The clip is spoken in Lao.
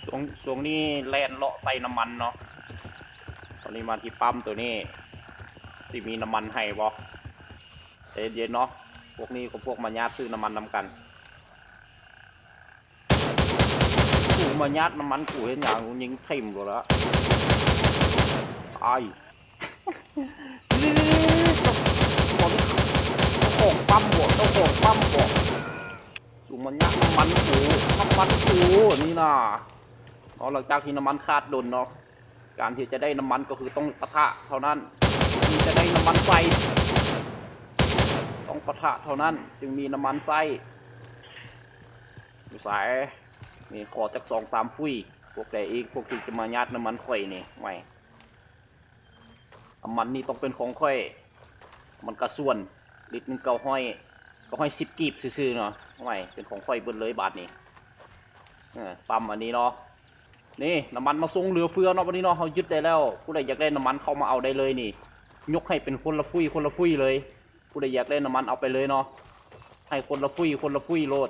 ຊ່ວງ ຊ່ວງນີ້ແລ່ນເລາະໃສ່ນ້ຳມັນເນາະ. ຕອນນີ້ມາທີ່ປ້ຳໂຕນີ້ ຊິມີນ້ຳມັນໃຫ້ບໍ່? ໃຈເຢັນໆເນາະ. ພວກນີ້ກໍພວກມາຍາດຊື້ນ້ຳມັນນຳກັນ. ກູມາຍາດນ້ຳມັນກູເຮັດຫຍັງ? ຍິງຖິ້ມໂລດລະ. ຕາຍ. ເຈົ້າຂອງປ້ຳບໍ? ເຈົ້າຂອງປ້ຳບໍ? ສູມາຍາດນ້ຳມັນກູ ນ້ຳມັນກູນີ້ນາ. ເນາະ ຫຼັງຈາກທີ່ນ້ຳມັນຂາດດົນເນາະ ການທີ່ຈະໄດ້ນ້ຳມັນກໍຄືຕ້ອງປະທະເທົ່ານັ້ນ ຈຶ່ງຈະໄດ້ນ້ຳມັນໃສ່. ຕ້ອງປະທະເທົ່ານັ້ນຈຶ່ງມີນ້ຳມັນໃຊ້. ຢູ່ໃສ? ນີ້ ຂໍຈັກສອງສາມຟຸ້ຍ. ພວກໃດອີກ ພວກທີ່ຈະມາຍາດນ້ຳມັນຂ້ອຍນີ້? ຫວຍ ນ້ຳມັນນີ້ຕ້ອງເປັນຂອງຂ້ອຍ. ມັນກະສ່ວນ ລິດໜຶ່ງເກົ້າຮ້ອຍ ເກົ້າຮ້ອຍສິບກີບຊື່ໆເນາະ. ຫວຍ ເປັນຂອງຂ້ອຍເບິດເລີຍບາດນີ້. ເອີ ປ້ຳອັນນີ້ເນາະ. ນີ້ ນ້ຳມັນມາສົ່ງເຫຼືອເຟືອເນາະ ບັດນີ້ເນາະ. ເຮົາຍຶດໄດ້ແລ້ວ. ຜູ້ໃດຢາກໄດ້ນ້ຳມັນເຂົ້າມາເອົາໄດ້ເລີຍນີ້. ຍົກໃຫ້ເປັນຄົນລະຟຸ້ຍ ຄົນລະຟຸ້ຍເລີຍ. ຜູ້ໃດຢາກໄດ້ນ້ຳມັນເອົາໄປເລີຍເນາະ. ໃຫ້ຄົນລະຟຸ້ຍ ຄົນລະຟຸ້ຍໂລດ.